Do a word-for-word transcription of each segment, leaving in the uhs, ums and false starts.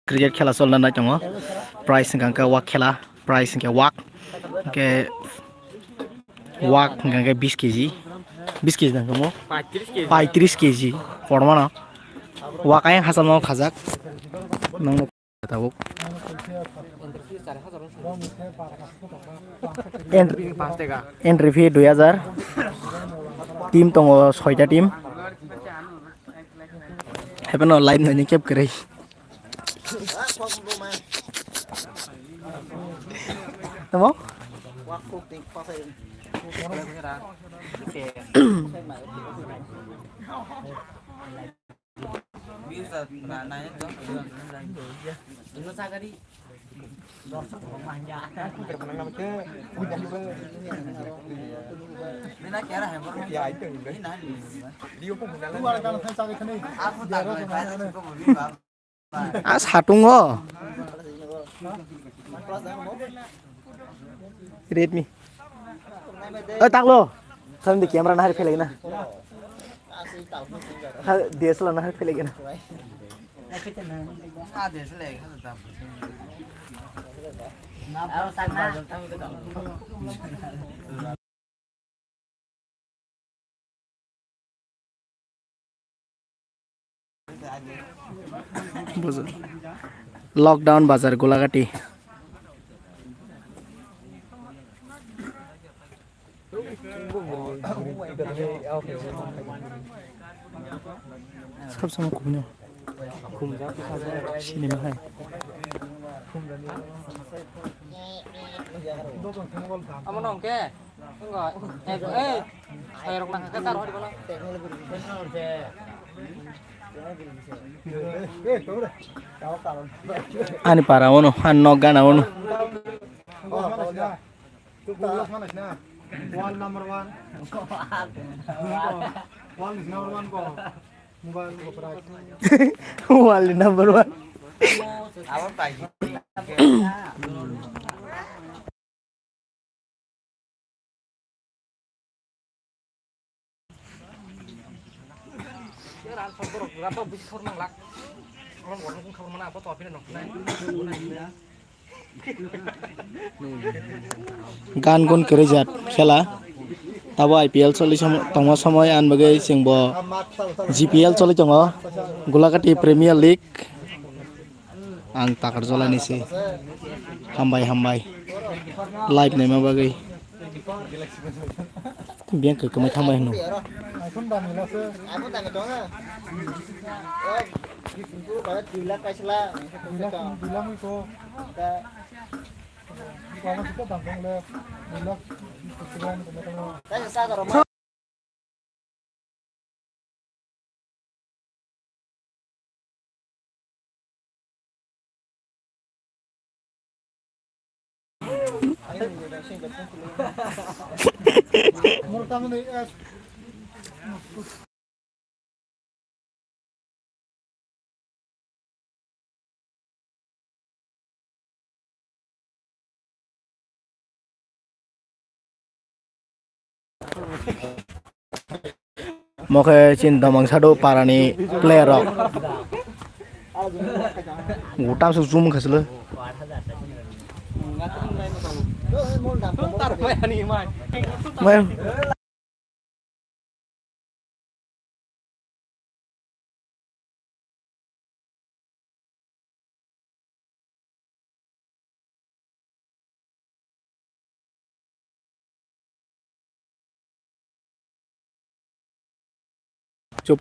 Cricket khela cholna nai tongo. Prize hwnkha khe wak khela, prize hwnkhe wak. Hwnkhe wak hwnkha khe bis kg. Bis kg nang kamo? Paitris kg. Paitris kg. Kormano. Wak ayang hachal no khajak. Nang tabuk. Entry, entry fee dui hajar. Team tongo soita team. Happy no live nani kep kwrwi. Tamo? A satungo. Redmi. Oi, taklo. Thamdi camera nahar phelai na. Ha, D S L R nahar phelai na. Bujak. Lockdown bazar Gulagati. Sab sama kubunyo. Sinima hai. Amo nong ke? Enggak. Eh, eh. Saya rok nang ke taruh di mana? Ani para ono, ani nok gana ono. Wall number one. Wall is number one ko. Mobile ko price. Wall is number one. Gan gun kwrwi jat khela. Tabo I P L choli som-, tongma somoi ani bagwi chwngbo G P L choli tongo, Gulagati Premier League. Ang Takarjolani se. Hambai, hambai. Live naima bagwi. Biyang kwkhamai thangbai hwno. Mo khe chini Domangsado parani player rok. Utam su zoom khaslo. Mai. Chup.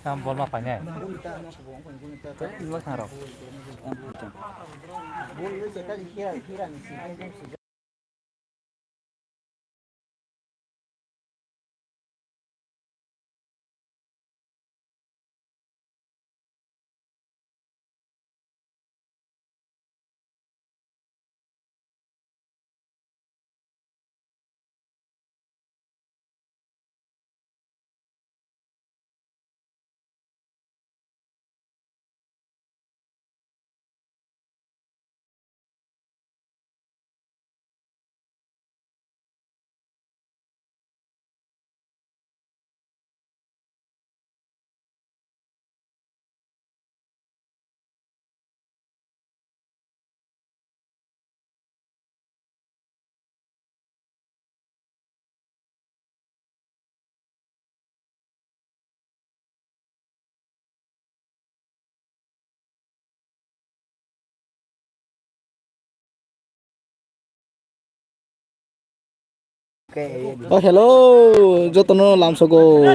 Tam bol ma paine. Iwa thang rok. Oh, hello, jotono lamsogo.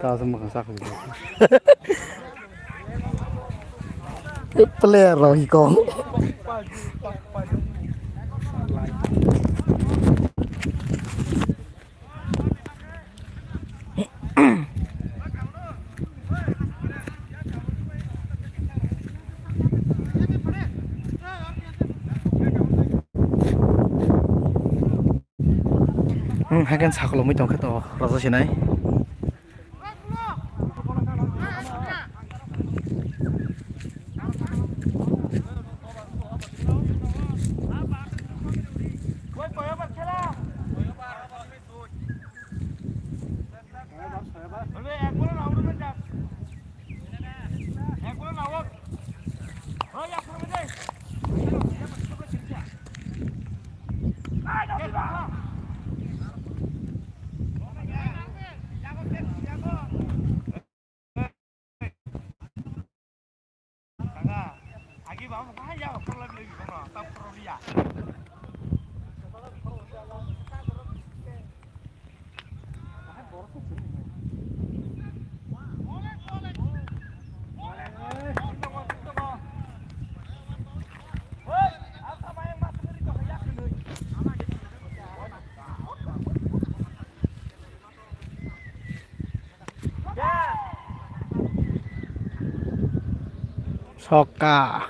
Ta se mwkhang sak. Player rok iko. Hmm, haikhe sakolomwi tongkhe to raja sinai. Sokha.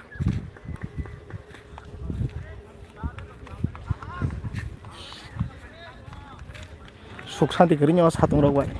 Suk santi kwrwino satung rok bai.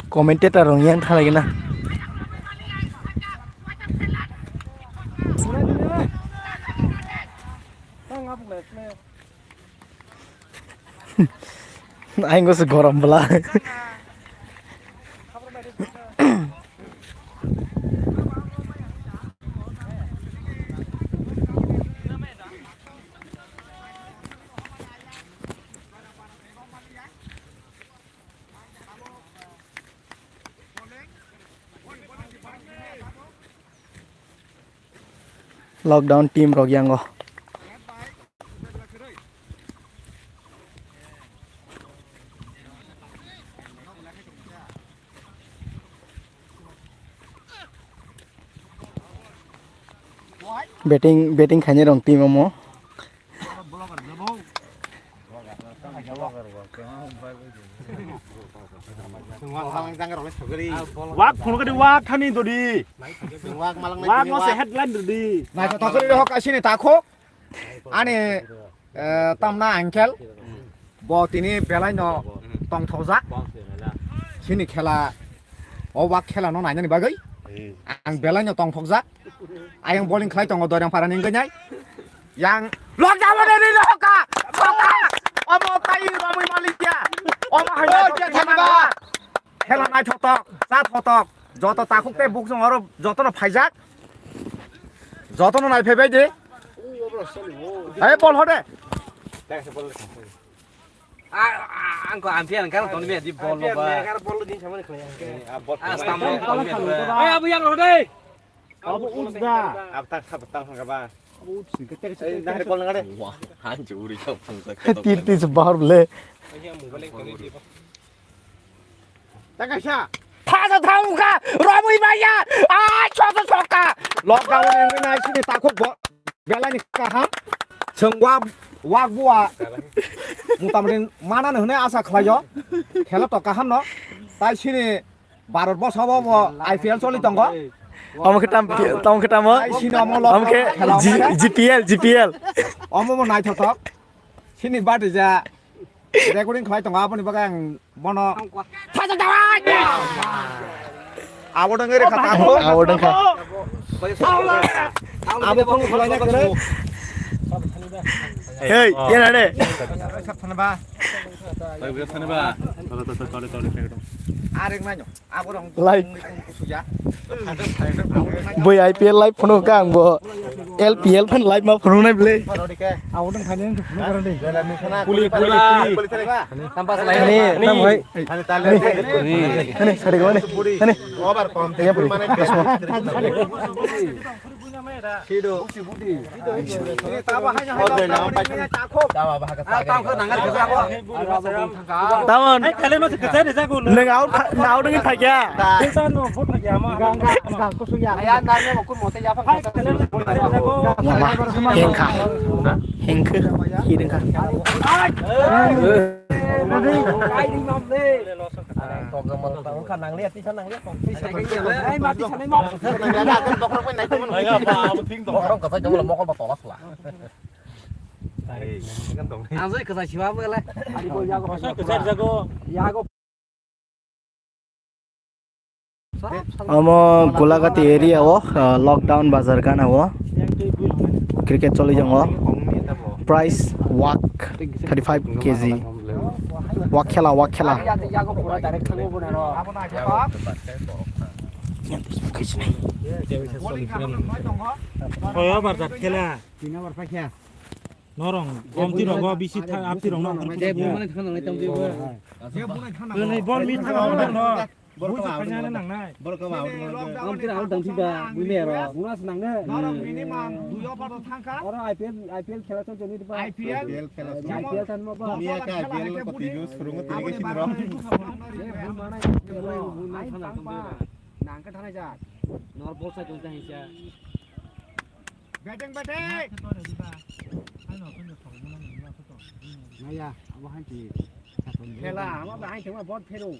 Commentator rok yang thalai gana. Ayang se gorom bwla. Lockdown team rok yango. Batting, batting khainai rong team omo. Wak phunukadi wak thani dodi. Wak no se headline dodi. Naithotok khe hok asini takhuk. Ani, eh, tamna uncle. Bo tini belai no tongthokjak. Sini khela, o wak khela no nainani bagwi. Ang belai no tongthokjak. Ayang bowling khlai tongo Doirang Parani wngwi nai. Yang lockdown ni ri hoka. Hoka. Omo tai romwi malik ya. Omo hai. Khela naithotok, cha thotok. Joto takhuk tei buksong oro jotono phaijak. Jotono naiphaibai de. Hai, bol hode. Ang ko ampia nang kan toni be di bol ba. Astam. Hai, abu yang hode. Abu uzda. Abtang sabtang hangga ba. Abu uzda. Ei, nahar bol nangade. Wah, hanji uri ka phungsa. Tir tir bahar ble. Takaisa. Thaja thangkha, romwi maya. Ah, chota chota. Lockdown ni wngwi nai sini takhuk bo. Belai ni kaham. Chwng wak, wak bua. Mutamri mana no hwnwi asa khlaio. Khela to kaham no. Tai sini Bharat borsao bo I P L choli tongo. Omo khe tam, tamo khe tamo. Tai sini omo lockdown Omo khe khela G-, omo. G P L, G P L. Omo mo naithotok. Sini bati ja. Recording khlai tongo, aboni bagwi ang bono. Thaja dawai! Abo dang ere kha, abo. Abo dang kha. Abo phone khlai na kre. Hey, ye na re. Sab thana ba. Sab thana ba. Tole, tole, tole, tole, tole. Arek manyo. Live. Boi I P L live phunuk kha ang bo. L P L phan live ma phunuknai ble. Kuli, kuli, kuli. Ani, tam hai. Ani, ani, sari ko ani. Ani. Tamon. Neng out, out nang thai kya? Yama, hengkha. Hengkha. Hirengkha. Ang jai kwchai siwa bo le. Yago. Omo Golagati area o, uh, lockdown bazar gana o. Cricket choli jongo. Price wak thirty five K G. Wak khela, wak khela. Norong, gomti rogo bisi tha-, apti rok no. Boni mi tha nang nai. Gomti rok dang thiba, bui me ro. Norok minimum dui over thangkha. Oro I P L, I P L khela chol chol ni ba. I P L. I P L tan mo ba. Miya ka I P L ko tiju surungo tini ke sinro. Nang ka thanai ja. Nor bol sa jong ta hinsa. Batting, batting. Naya, abo hai ki. Khela, ama ba hai thengma bot phero.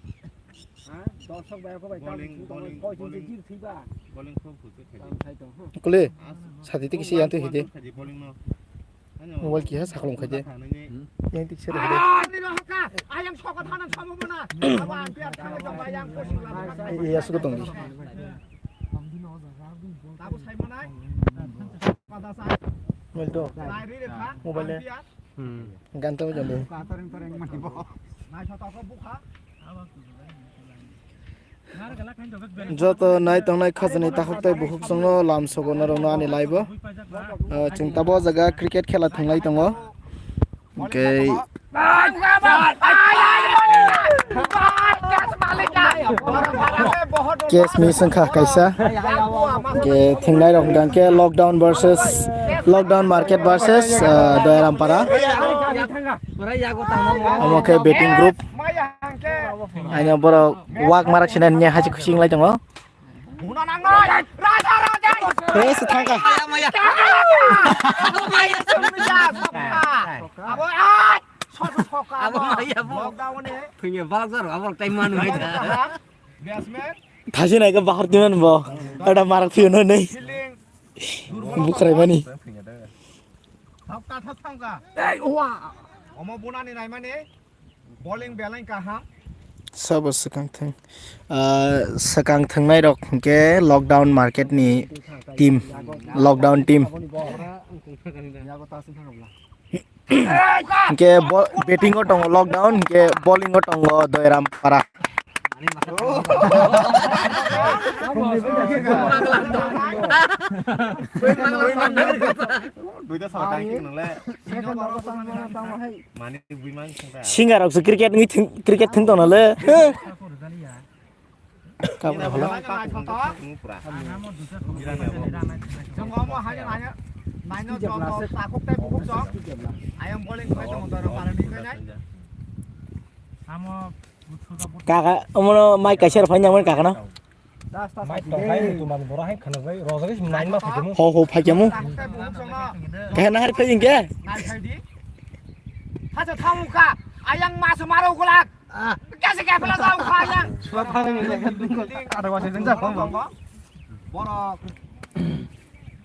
Ha, dorsok bai ko bai. Bowling, bowling, koi bowling. Jir thiba. Bowling khum phute kheli. Tam thai to, ha. Kule, sati te kisi yang te hide. Bowling no. Mobile kiha saklong khaide. Yang tik sero hide. Ah, ni lo haka. Ayang soko thanan samo mana. Abo ang piar thang jong ayang ko sing la. Iya, suka tong di. Tabo sai manai. Pada sai. Mobile to. Lai ri re kha. Mobile le. Ang piar. Hmm. Gan to jong de. Ka tareng tareng mani bo. Nai sa to ko bukha. Joto nai tongnai khajani takhuk tei bukhuk chwngno lam sogo norokno ani live o. Ah, chwng tabo o jaga cricket khela thwnglai tongo. Hwnkhe Case miss wngkha kaisa. Ke thingnai rok hwnkha khe lockdown versus, lockdown market versus, uh, Doyarampara. Omo khe betting group. Aino borok wak marak sinani hachi khusi wnglai tongo. He se thangkha. Abo ai, soso soka abo. Abo maya bo. Lockdown ni. Thungya balak jaro abo tai manu hai da. Basement. Thasi nai ka bahar dinan bo. Ada marak phiyo no nei. Feeling. Bukrai mani. Thok ta thok thangka. Ei, owa. Omo bunani nai mani. Bowling belai kaham. Sabo swkang thwng. Ah, swkang thwngnai rok hwnkhe lockdown market ni team, lockdown team. Hwnkhe bo-, betting o tongo lockdown, hwnkhe bowling o tongo Doyram para. Duita sal tang kik nang le. Mani bui mang sung ta. Singa rok se cricket ni thing, cricket thing tong na le. Ka bra bra. Jong omo hai nai nai no jong takuk tai bukuk jong. Ayang bowling khai jong doro para ni khai nai. Kaka, omono mai kaisa rw phai nangmani kaka na? Mai tong hai, tu mani bora hai khana bai, rojak is nine ma phai kemu. Ho, ho, phai kemu. Kahe na hari phai jing ke? Hacha thamu ka, ayang masu maro kulak. Kasi ka pala tau ka ayang. Sula thang ni le, ada wajah jeng jak bang bang. Borok.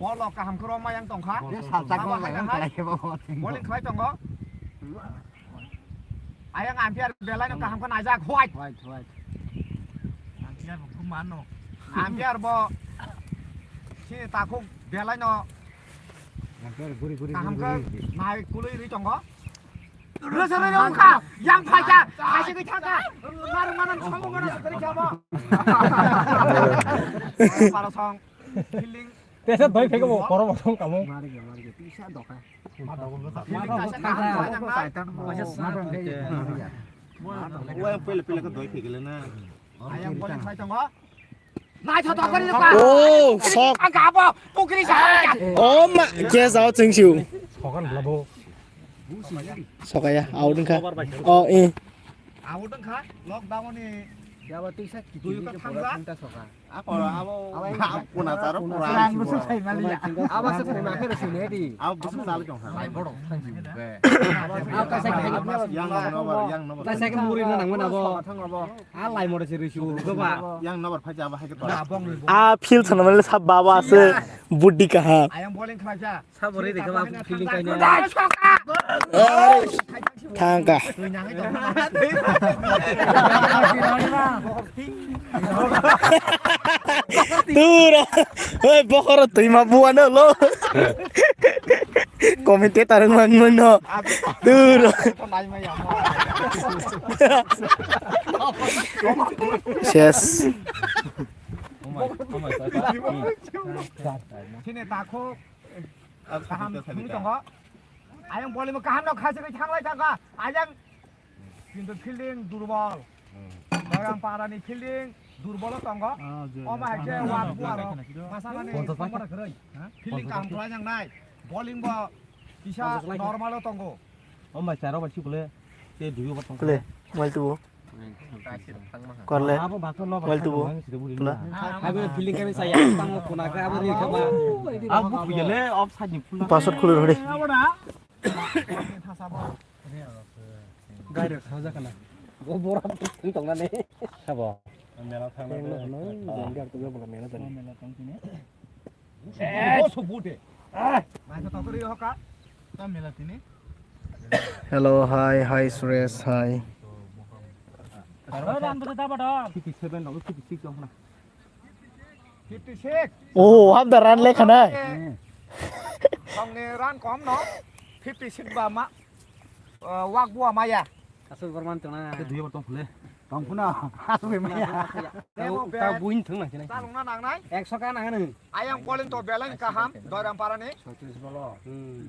Bolo kaham khe roma yang tongkha. Ye salsa ko hai yang hai. Bowling khlai tongo. Ayang umpire belai no kaham khe naijak, white. White, white. Umpire bo khum mano. Umpire bo si takhuk belai no. Umpire guri, guri, kaham guri, khe guri. Nai kului ri tongo. Rasa rasa ongkha, yang phaikha, phaisa khe thangkha. Mar manang song gana kari khabo. Para song, feeling. Tesa doi phege bo, koro bo thong kamo. Mari ge, mari ge, pisa dokha. Feeling kaisa kaham khlai nang nai. Oya pele pele ka doi phege le na. Ayang bole khai tongo. Nai tho tho kari ka. Oh, sok. Ang ka bo, pukri sa. Oh ma, ke jao ching siu. Sokan bla bo. Sokaya, out wngkha. Oh, eh. Out wngkha, lockdown ni. Yaba tisa kiti. Tuyu ka thangja. Thangta soka. Apa abo? Apa puna taro pura. Ang gusu sai mali ya. Aba se sai ma khe sini di. Abo gusu sal jong ha. Yang nomor, yang nomor. Kaisa khe muri na nangmani abo. Thang abo. A lai more se risi urgo ba. Yang nomor phai jaba hai khe to. A field sana male sab baba ase. Buddi kaha. Ayang bowling khlai ja. Sabo re dekha ba feeling kaina. Thangka. Tura. Oi, bokhoro twi ma buano lo. Commentator wng mano. Tura. Ses. Sini takho. Kaham thumwi tongo. Ayang bowling kaham no khachigwi thanglai thangkha. Ayang kintu fielding durbol. Doyram parani fielding durbol tongo. Omo hai khe wak buaro. Masanani songmana kwrwi. Fielding kaham khlai nang nai. Bowling bo kisa normal o tongo. Omo bai charo bai sukle. Te duyo bo tongo. Kle, mobile tubo. Korle. Mobile tubo. Tula. Password khulur hore. Gari saja kana. Bo bora tong na ne. Sabo. Mela thang na. Mela thang na. Hello, hi, hi, Suresh, hi. Fifty seven, no, fifty six, no, na. Fifty six. Oh, what the run le khana? Songni run kom no. Fifty six ba ma. Wak bua maya. Asuk Borman tongna. Ke duibar tong phule. Tong phuna, asuk be maya. Tau, tau buin thung nang sini. Talung na nang nai. Ekso ka nang nang. Ayang bowling to belai kaham, Doyram parani. Soitrish bolo. Hmm.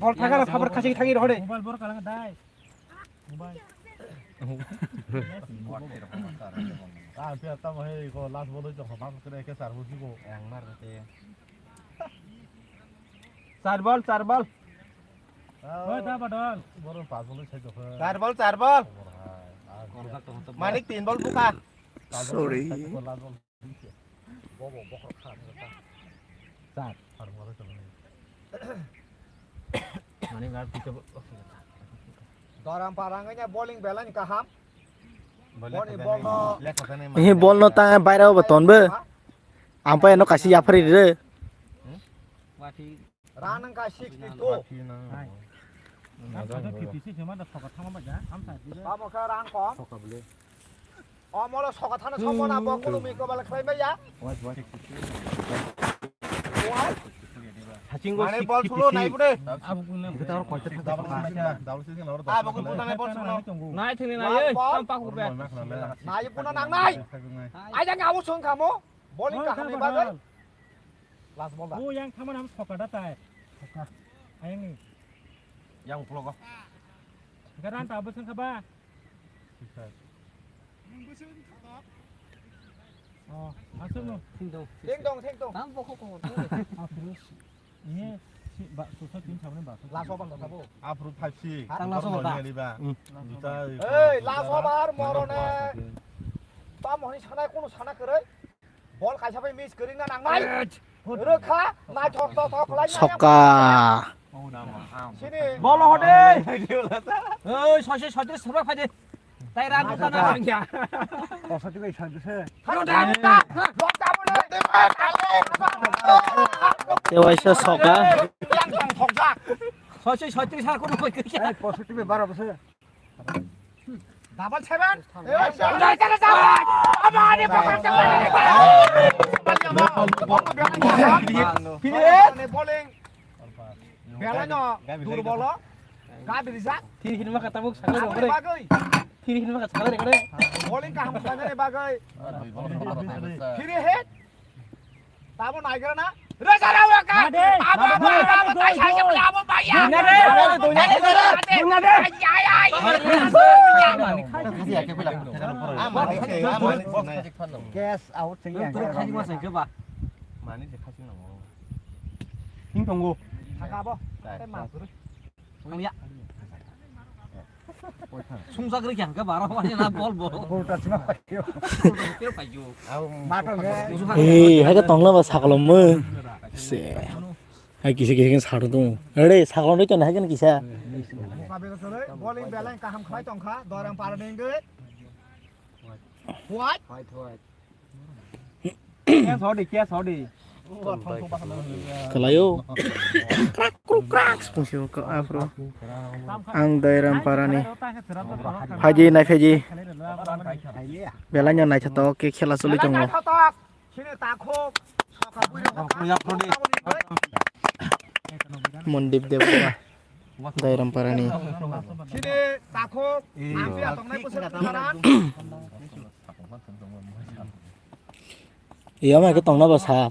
Bol thaka na sabar khasi thagi rohde. Mobile bor kalang dai. Mobile. Ah, pia tamo he ko last ball to homa kre ke sar busi ko. Ang mar te. Char ball, char ball. Oi, da badal. Boro pas ball sai to. Char ball, char ball. Manik tin ball buka. Sorry. Last ball. Bobo bokhor kha. Char. Manik gar pito. Doram parang nya bowling belai kaham. Boni ball no. Hi ball no ta baira ba ton be. Ampai no kasi yapri re. Wati. Run wngkha sixty-two. Hai. Nang sa fifty six ma da soka thama ba ja. Am sa di. Tamo kha run kom. Soka bole. O molo soka thana sombo na bo kunu mi ko bala khlai maya. Wait, wait. Wait. Hachingo. Mane bol sulo nai bude. Abu kunu. Double six, double six, double six. Abu kunu nai bol sulo. Nai thini nai. Tam pak ube. Nai puna nang nai. Ai jang abu sung kamo. Bowling kaham ni bagwi. Last ball da. O yang thaman ham soka da tai. Soka. Ayang ni. Yang uphlogo. Garan ta bwswng kha ba. Oh, aswk no. Thing dong. Thing dong, thing dong. Tam bokho kongor. Aphuru. Ini si ba susa tin sabne ba. Last over da bo. Aphuru five six. Tang last over da. Duta. Ei, last over morone. Tam honi sanai kono sana kwrwi. Bol kaisa bai miss kwrwngna nangnai. Rwkha, naithok tothok khlai. Sokka. Sini. Bol hode. Oi, soise soitre sura phaide. Tai ran ta na bangya. Kosati bai soitre se. Halo da. Te waisa sokka. Soise soitre sar kono koi kya. Kosati bai bara bose. Double seven. Bowling. Belai no durbolo. Gabri rijak. Thir hinma kata buk sakle rok bre. Thir hinma kata sakle rok bre. Bowling kaham khlainani bagwi. Free hit. Tamo naigra na? Reza rawa ka. Abo abo abo tai sai abo baya. Dunya de. Dunya de. Ay ay ay. Cash out sing ya. Mani se khasi nango. Hing tongo. Thaka abo. Tai ma guru. Thangya. Sungsak rikya hwnkhe baro wani na bol bo. Bol ta sima phaio. Khe phaio. Mato ge. Ei, hai khe tongla ba saklo mo. Se. Hai kisa kisa khe sadu tongo. Ere saklo ni ton hai khe kisa. Bowling belai kaham khlai tongkha, Doram para ni wngwi. White. White, white. Kelayo. Krak kruk krak. Sipung sipung ke afro. Ang Dairam parani. Phaji nai phaji. Belanya nai thato ke khela choli tongo. Mondip Debbarma. Dairam parani. Sini takhuk, ampia tongnai bwswk tharan. Iya, mai ke tongna ba sa.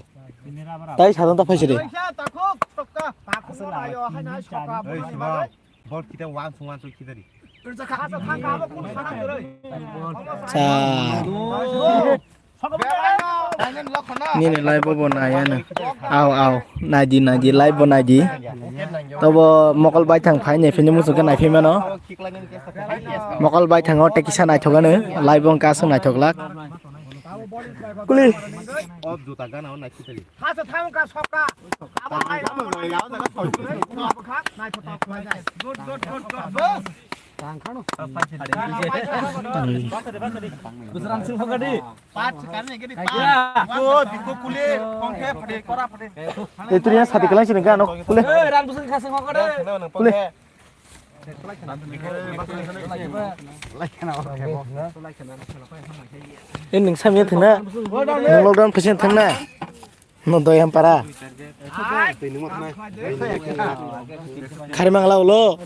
Tai sa ta phaisiri. Takhuk, sokka. Takhuk no ayo, hai nai sokka. Bol kita wan sung wan sung kita di. Khasa thangka abo kun sana kwrwi. Sa. Belai no, Nini live bo nai ano. Au, au. Nai di, nai di, live bo nai di. Tobo mokol bai thang phai ne phini muchung khe nai phai mano. Mokol bai thango tei kisa naithok ano. Live bo wngkha aswk naithok lak. Kuli. Tei turiya sati kalang sini kano kule. Kule. Eh, nung samya thangna. Nung lockdown phaising thangna. No doyam para. Khari mangla ulo.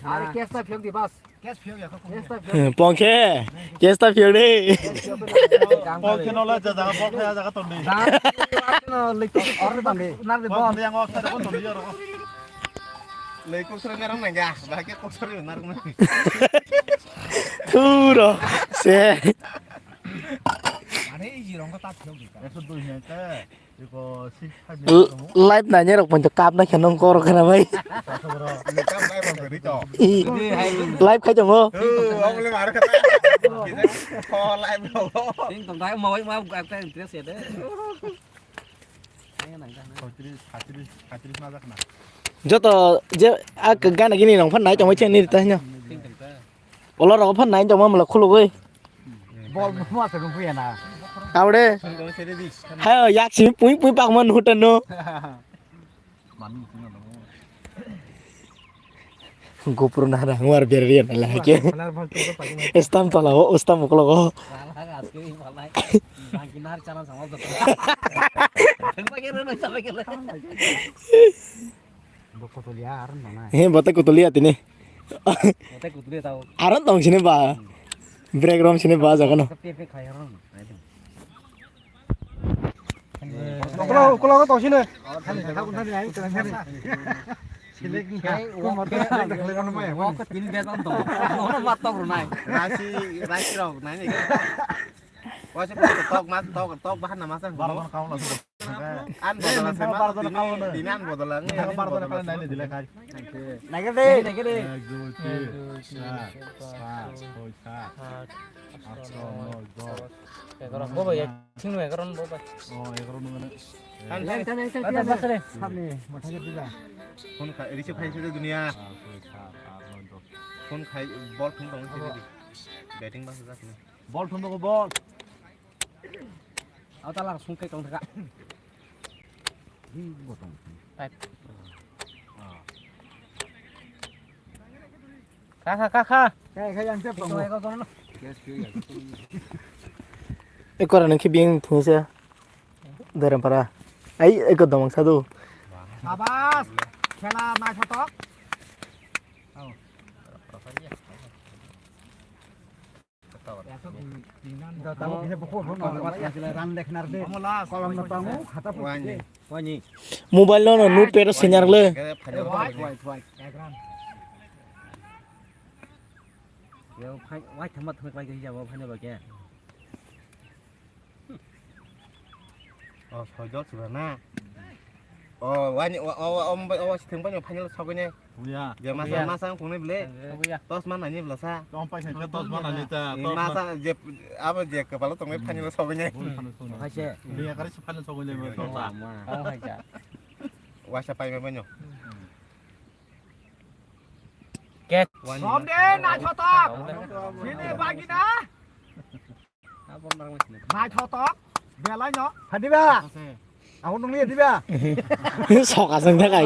Are, cash ta phiyok di, bas. Cash phiyok ya, kok. Cash ta phiyok. Pongkhe, cash ta phiyok de. Pongkhe no la jaga, pongkhe jaga ton di. Nar de, bol. Yang waktu ada kon ton di oro. Lei kok sore ngarang nang ya, bahake kok sore ngarang nang. Thuro, se. Are, iji rong ko ta phiyok di. Ekso dui hente. L-, live nainai rok poito kapna khe nong koro khna bai. Live khai tongo. Joto je a gana gini nong phan nai tongwi chani ta hino. Ola rogo phan nai tongma mala khulugwi. Bol ma sa rung puya na. Aure. Hayo yak simi pui pui pakman hutan no. Gopro na ra huar ber ber na la ke. Stam tola o, stam uklo go. He, bata kutulia tini. Aron tong sini ba. Break room sini ba jaga no. Ukula, ukula ko tong sini. Rasi, rasi rok nai ni. Wasa ko tok mas, tok, tok bahan nama sang. An bodola se mas, tini, tini an bodola ngi, an bodola se. Nai ke de. Nai ke de. Ek, dui, tin, char, panch, chhoi, sat, aat, no, dos. Egaroh, bo bai, thing no egaroh bo bai. Oh, egaroh no mane. Kan, kan, kan, kan, kan. Samne, motha ke dila. Phone khai, receive khai se duniya. Phone khai, bol phone tong se di. Batting ba se jak ni. Bol thumbo ko bol. Au ta lang sung kai tong thaka. Hi bo tong. Tat. Ka kha ka kha. Kai khai yang tep tong. Ekor nang khe bing thung se. Dairam para. Ai ekor domang sadu. Sabas. Khela naithotok. Mobile no, no, notepad o swinar le. O, soi dol sibra na. O, wani, o, o, o, o, o, sitheng pai no final sogwi ne. Buya. Je masa, buya, masa ang kungnai bele. Buya. Tos man nani bela sa. Tong pai khe tos man nani ta. Tos man. Masa je, abo je kepala tongnai final sogwi ne. Buya final sogwi ne. Buya kare final sogwi ne. Tos sa. Oh, hai ja. Wasa pai pai no. Ket. Somde naithotok. Sini bagina. Naithotok. Belai no. Phadiba. Abo nungli diba. Sok asang thaka.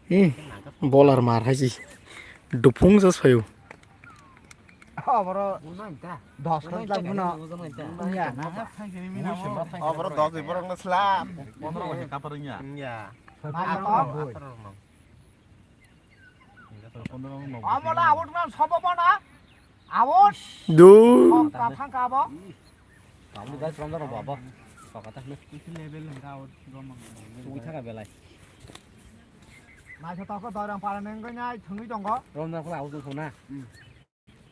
Hmm. Bowler mar hai si. Dupung sa sayo. Aboro dos khan tlak bono. Iya, na. Aboro dos ni borok no sla. Pondro bosor kapar wngya. Iya. Atharo no. Amola out man sobo bona. Out. Du. Kok ka thangka abo. Kamu guys, rom rom baba. Kok kata ne. Isi level hingka out rom. Ui thaka belai. Naithotok khe Doiram para ni wngwi nai thwngwi tongo. Romjak phla auto thona. Hmm.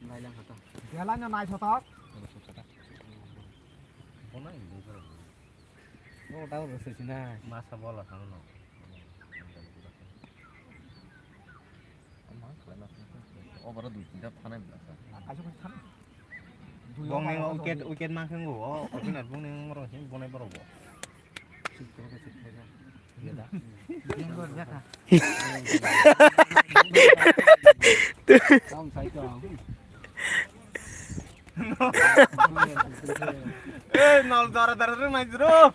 Nailang kha ta. Belai no naithotok. Bono hinwi borok. Bo ta bo se sina. Masa bola thang no. Ama khlai ma. O bara dui tinta thanai bla sa. Kaisa kaisa thanai. Bongni wicket, wicket ma khe ngo, o opener bongni moro hin bonai borok bo. Hey, nol dara dara rung nai jero.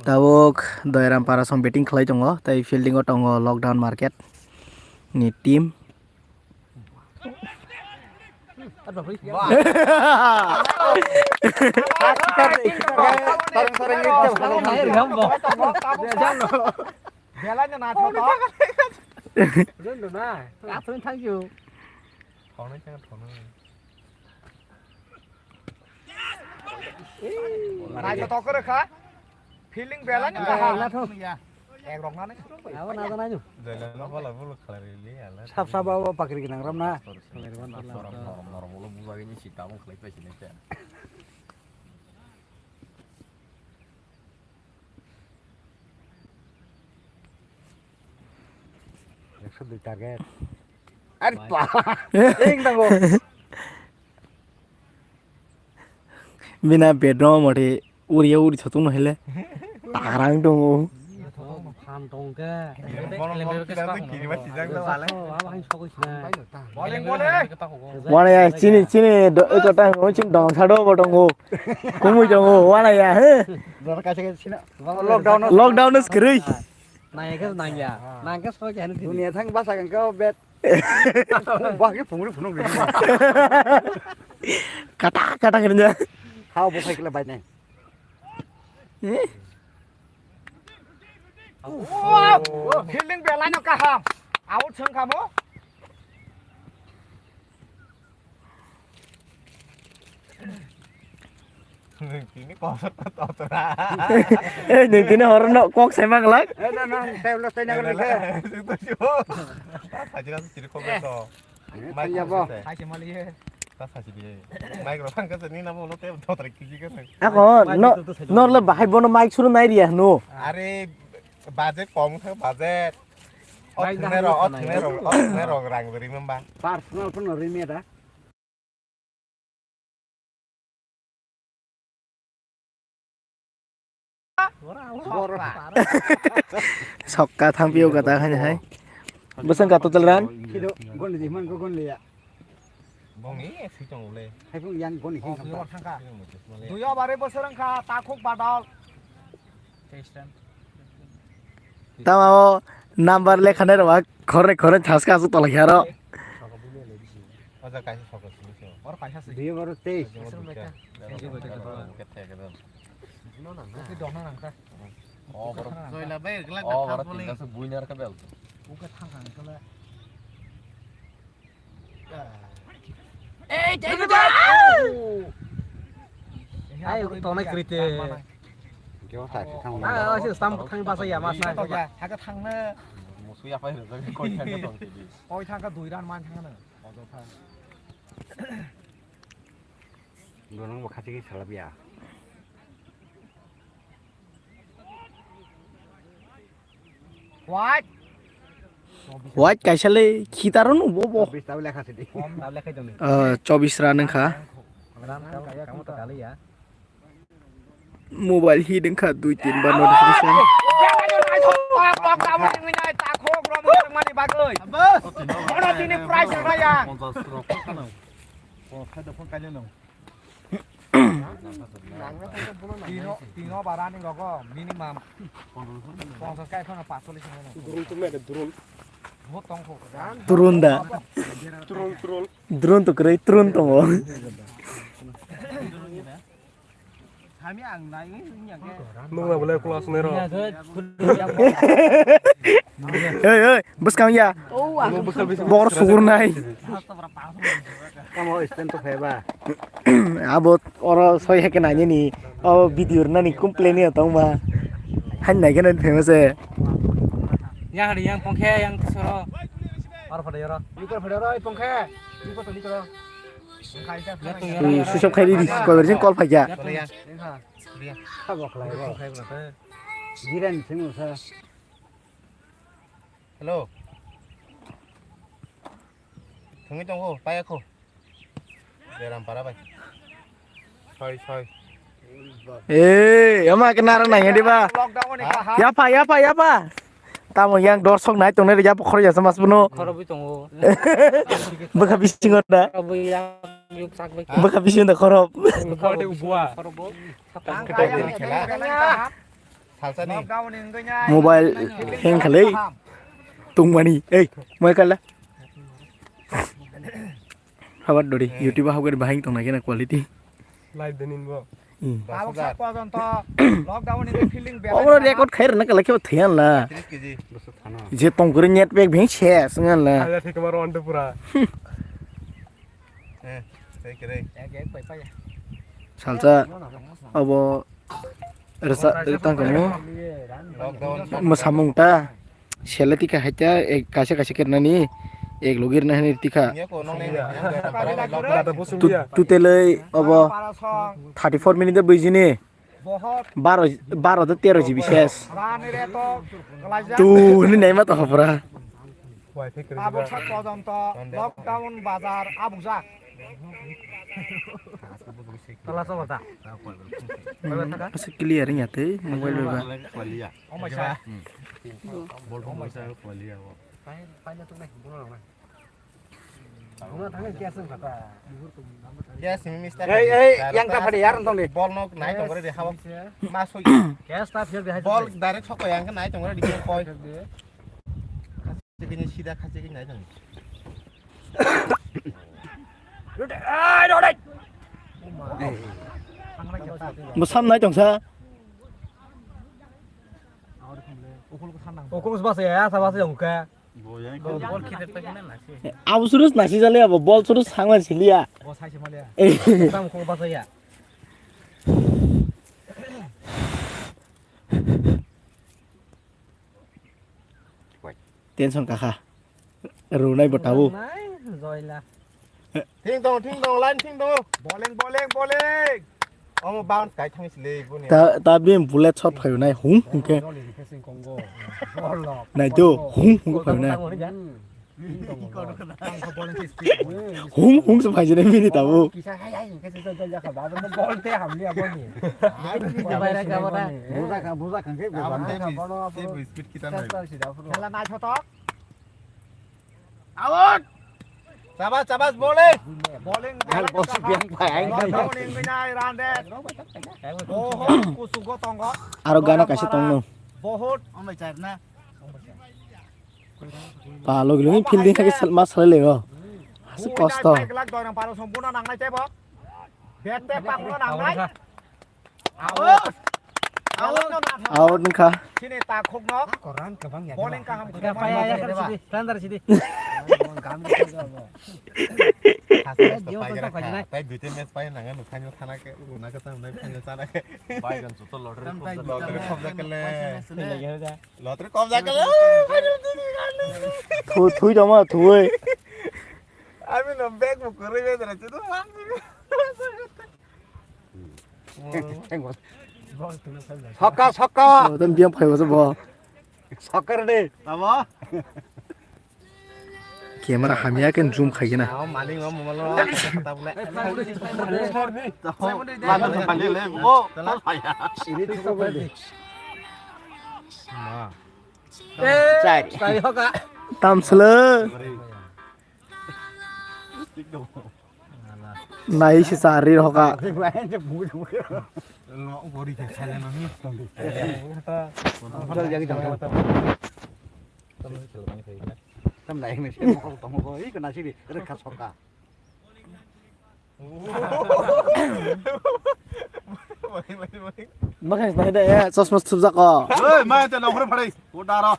Tabuk Doiram para song betting khlai tongo, tei fielding o tongo Lockdown Market ni team. Belai no naithotok. Thank you. Naithotok khe rwkha. Fielding belai no kaham. Ek rok nani. Abo na nai. Sap sap abo pakri gnang ram na. Norom norom ulo bujagini si tabung khlai paisini khe. Ekso dui target. Ari pa. Eng tango. Bina bedroom mode uriya uri thotung no hele. Tarang tongo. Phan tongke. Wana ya chini chini do eko time o chini dong sado bo tongo. Kumui tongo wana ya he. Lockdown no. Lockdown no skri. Nangya khe nangya. Nangya khe soi khe dunia thang basa kang ka bet. Ba khe phungri phunuk ri. Kata kata khe nya. Hao bo phaikla bai nai. Eh? Wow! Fielding belai no kaham. Out song kamo. Nung tini kosor to totora. Eh, nung tini horo no kok sai mang lak. Eh, no, no, table stay na khe. Sajira tu tiri kok to. Mai ya bo. Hai se mali ye. Ta saji di. Mai ro thang ka ni na bo lo te totora kiji ka. Ako no, no le bahai bono mic suru nai riya no. Are budget kom kha budget. Ot thne ro, ot thne ro, ot thne ro rang ri mamba. Personal pun ri me da. Sokka thang pio kata khani hai. Bwswng ka total run? Kido gon di man ko gon le ya. Bong ni sui tong le. Hai phung yang gon ni khing kha. Duyo bare bosor wngkha takhuk badal. Tama o number lekha nai rwma khornai khornai thaska aswk tolai khe aro. Oja kaisa sokol sini se. Oro kaisa se. Duyo baro tei. Oke dong nang ta. O baro. Joila bai glak ta boli. Tingka se buinar ka bel. Oke thang thang kala. Ei, tei ko. Ai, tonai krite. Kyo sa thang. Ah, si stam thang basa ya masa. Haka thang na. Musu ya pai ro ko thang ka tong. Koi thang ka dui ran man thang na. Ojotha. Donang bo khachigwi salabya. White. White kaisa le khitaro no bo bo. Chobis ta lekha sidi. Kom ta lekha joni. Eh, chobis run wngkha. Ran ka, ka, ka, ka, ka, ya. Mobile hit wngkha dui tin bar notification. Tini prize rwna ya. Tino, tino ba running rogo minimum ponchash kai phano pachchollish wngmano. Durun tu mede durun. Bo tongkho. Durun da. Drone to kwrwi, drone tongo. Nungna bole class nero. Oi, oi, bwskang ya. Bor sugurnai. Tamo stand to phaiba. Abo oro soi heke nai ni. O video rwnani complain ya tong ma. Han nai gana famous e. Yang hari yang pongkhe yang soro. Ar pada yoro. Ikor pada yoro pongkhe. Ikor to ikor. Susok khai di, koi berjin call phaikya. Giran sing usa. Hello. Thungwi tongo, paya kho. Beram para bai. Soi, soi. Eh, ama ke nara nai di ba. Lockdown ni kaha. Yapa, yapa, yapa. Tamo yang dorsok nai tongnai ya khoro ya samas puno. Khoro bui tongo. Bwkha bisingo da. Khoro bui yang yuk sak bui. Bwkha bisingo da khoro. Khoro bui. Khoro bui. Salsani. Mobile hang khalai. Tungmani. Ei, mai kala. Habar dori. YouTube hau gari bahing tong nai kena quality. Live denin bo. Hmm. Tabuk sak porjonto lockdown ni feeling bela. Obro record khair na kala kyo thian la. Je tong gari net pack bhing ses ngan la. Ala thik maro ande pura. Eh, thank you, thank you. Salsa abo resa tang kamu masamung ta sele tika haita ek kaisa kaisa kernani ek logir na hani tika. Tutele abo thirty four minute buijini. Baro, baro to tero G B ses. Tu ni naima to hopra. Tabuk sak porjonto lockdown bazar abujak. Tala sobo ta. Asa clear nya te mobile ba. Omai sa. Bol omai sa. Pai, pai na tu nai, bol na. Ei, ei, yang tak pada yar, nonton di. Bol nok nai tong re di, hawa. Masuk. Bol direct sok yang ke nai tong re di, koi. Khasi kini sida, khasi kini nai tong. Musam nai tong sa. Okulus basa ya, sa basa ya, oke. Abo suru nasi jale abo bol suru sangma siliya. Bo sai se maliya. Eh. Tam ko basa ya. Tension kakha. Runai bo tabu. Nai, joila. Thing dong, thing dong, line thing dong. Bowling, bowling, bowling. Omo bounce kai thang sile boni. Ta, ta bim bullet shot phayo nai hung hung ke. Jolly refreshing kongo. Nai to hung hung phayo nai. Hmm. Thing dong, bowling. Ang kha bowling ki speed. Hung hung se phai jene mini tabu. Kisa hai hai ke se jol jol ka ba mo ball te ham liya boni. Buja kha, buja kha ke. Speed kita nai. Kela nai thotok. Out! Sabas, sabas, bowling! Bowling, bowling, bowling, bowling, bowling, run ret. Bohot kusugo tongo. Aro gana kaisa tongno. Bohot. Amai charna. Pa logi logi fielding thake sel mas sele lego. Hasi kosto. Glak doirang paro sompurno nangnai tebo. Bette pakno nangnai. Out! Out! Out wngkha. Chini takhukno. Koran kwbang ya. Bowling kaham. Ya, paya, ya, sidi, standar sidi. Tai duita match pai nang nukhaino thana khe, runa khe tamo nai final chana khe. Bai gan joto lottery khobjak khe. Lottery khobjak khe le. Lottery khobjak khe le. Thui, thui tongma, thui. Ami no bag bo kwrwi bedra chudu. Sokka, sokka. Oh, dan biang phai wasa bo. Sokka re. Tamo? Camera hamya khe zoom khai gana. Tamo mali ngo mumalo. Tabule. Mali le bo. Ma. Chari. Chari hoka. Tamsle. Nai se chari hoka. Tam nai ni se mokol tong ko, i kena siri, rwkha soka. Makhang tong de, eh, chosma thupjak ko. Oi, ma te nongkhor pharai, o daro.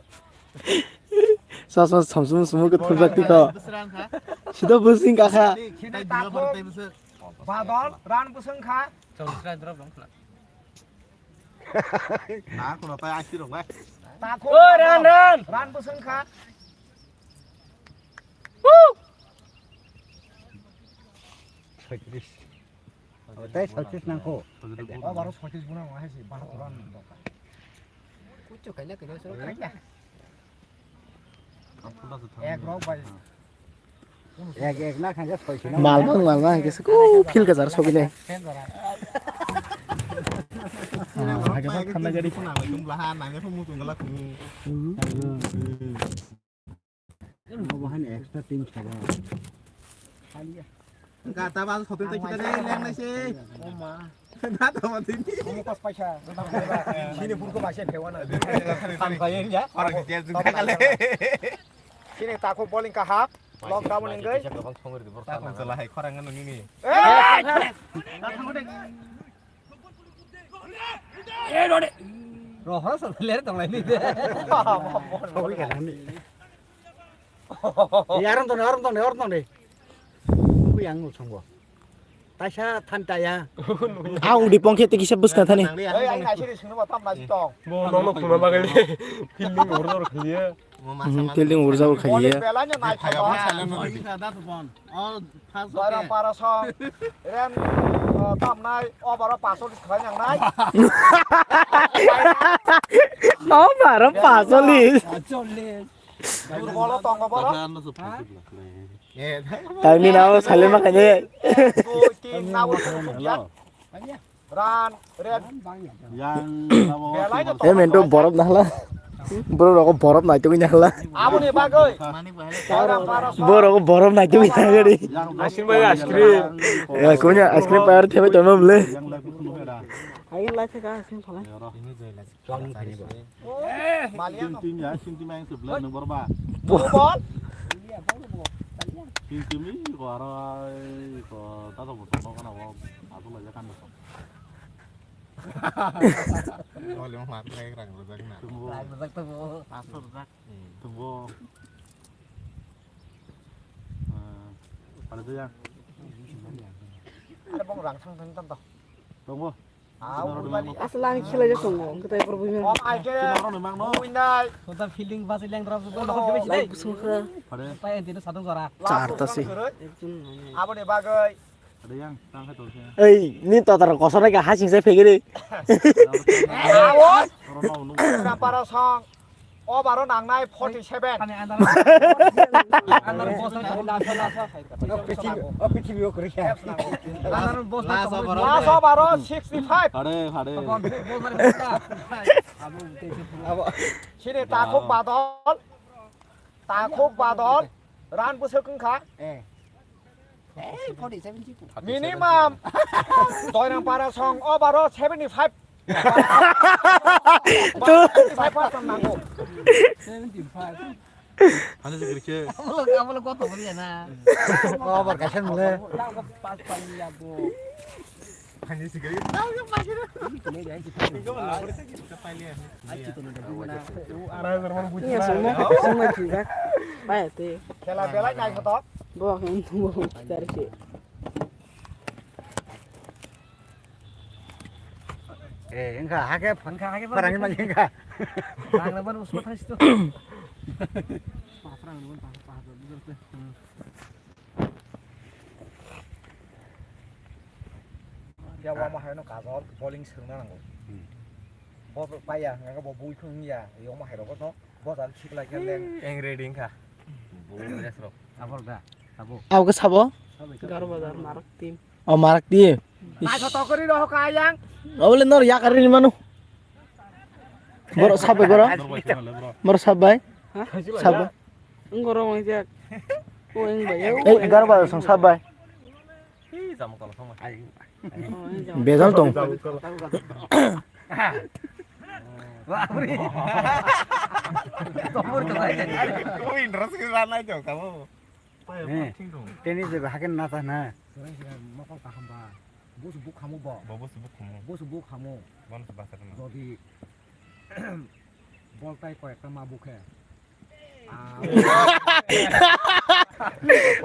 Chosma samsum sumu ke thupjak ti ko. Sida busing kakha. Badol, ran busing kha. Na, kono tai asi rok bai. Takho. O, ran, ran. Ran busing kha. Woo! Saitis. O, tai saitis nangkho. O, baro saitis buna nang hai si, baro ran nang. Kuchu kaila kaila soro kaila. Ek rok bai. Ek, ek na khangja soi sina. Mal bang, mal bang, kisa ko feel ka jar sobi le. Ah, hake pa khanda gari. Bo hani extra team sabo. Gata bal sotin tai kita dai leng nai se. Oma. Gata bal tini. Omo pas paisa. Sini purko paisa phewana. Tam kaya ya. Orang dia juga kali. Sini takho bowling kahap. Lockdown ni gai. Takho salah hai khorang anu nini. Eh! Rohor sa ler tong lai ni. Sawi ka ni. Yaron tong, yaron tong, yaron tong de. Ku yang nu songbo. Taisa than ta ya. A udi pongkhe te kisa bwskang thani. Oi, ai, ai, sini sini ba tam na si tong. Bo no no phuna bagale. Fielding urjor khaliya. Mhm, fielding urjor khaliya. Bowling belanya nai thapa. Joyram para song. Ren, eh, tam nai, over o pasolis khlai nang nai. Over o pasolis. Durbolo tongo borok. Taiming nao silent ma khainai. Ek, dui, tin, nabo. Hello. Ran, red. Yang nabo. Belai no. Eh, mento borok nahla. Borok rok borok nai tugui nahla. Aboni bagoi. Borok borok nai tugui nahla. Asin bai ice cream. Ya, kunya ice cream bayar thebe tono bole. Yang lagu kuno beda. Ayo lai theka asin phala. Malian. Tim, tim ya, tim, tim yang sebelah nang borba. Bol. Tim, tim ni ko aro ko tato botol ko kana ko. Aku lagi kan botol. Boleh mau makan kayak rang rujak na. Tunggu. Rang rujak tuh, Bu. Pasal rujak. Tunggu. Ada tuh ya. Ada bong rang sang sang tanto. Tunggu. Asal ang khela jak tongo, ang kata ekor buina. Buinai. Kota fielding basi leng drop. Lai busung kha. Pai enti sadung jora. Char ta si. Aboni bagoi. Ada yang tang kha tong. Ei, ni to tar kosor ka hasing se phegiri. Awo. Para song. O baro nangnai forty seven. Ani andar. Andar bosai thani laso laso. O prithibi, o prithibi o kori kha. Andar bosai. Laso baro sixty five. Hare, hare. Sini takhuk badol. Takhuk badol. Ran bwswk wngkha. Eh. Minimum. Doirang para song over o seventy five. Seventy five percent nango. Seventy five. Hano se kiri khe. Amolo, amolo koto boli na. Over kaisa nule. Pas pali ya bo. Hano se kiri. Iya, semua, semua juga. Baik, teh. Khela belai naithotok. Bo, bo, cari sih. Eh, engkha hake, engkha hake parang ma engkha. Parang ban usma thas to. Parang ban pa pa. Ya, wama haino kajol bowling swrwngna nango. Bo paiya, nga bo bui khung ya, yo ma hairo no. Bo jan siklai khe leng. Eng ready wngkha. Bo rest rok. Abor da, abo. Abo ke sabo? Garo bazar marak team. O marak team. Naithotok kori roho kayang. Obole nor yakar ni manu. Boro sabai boro. Boro sabai. Hah? Sabai. Enggoro wajak. O eng bai. Eh, garo bazar song sabai. Hi, jam tol song. Bejal tong. Wah, bri. Tomor to bai. Ko interest ke rana jo kamo. Eh, teni je haken nata na. Serai serai mokol kaham ba. Bus buk hamu bo. Bo bus buk hamu. Bus buk hamu. Bon se basa na. Jodi bol tai koi ekta ma bukhe.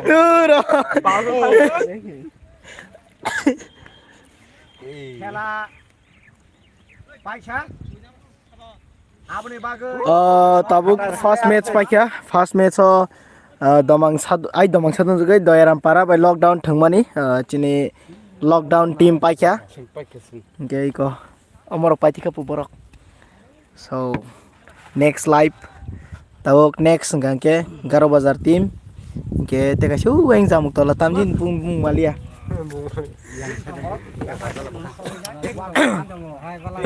Duro. Khela paisa. Aboni bagwi. Ah, tabuk first match paikha. First match o, ah, Domang Sad-, ai Domang Sadun jugai Doyaram Para bai lockdown thwngmani, ah, chini lockdown team paikha. Hingke iko omorok paithika pu borok. So, next live. Tabuk next hingka hingke Garo Bazar team. Hingke teka su weng jamuk tola tamjin bung bung malia.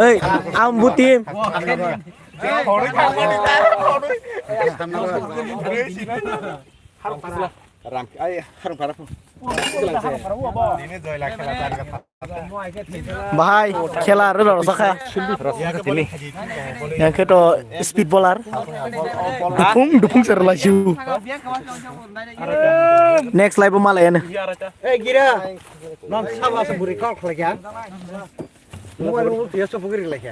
Ei, ang bu team. Ram, ai, harung para. Bahai, khela aro rosakha. Yang khe to speed bowler. Dupung, dupung ser la ju. Next live malai ane. Hey, gira. Non sabla se buri kok lagi ya. Mobile mo tiya so bugri lagi ya.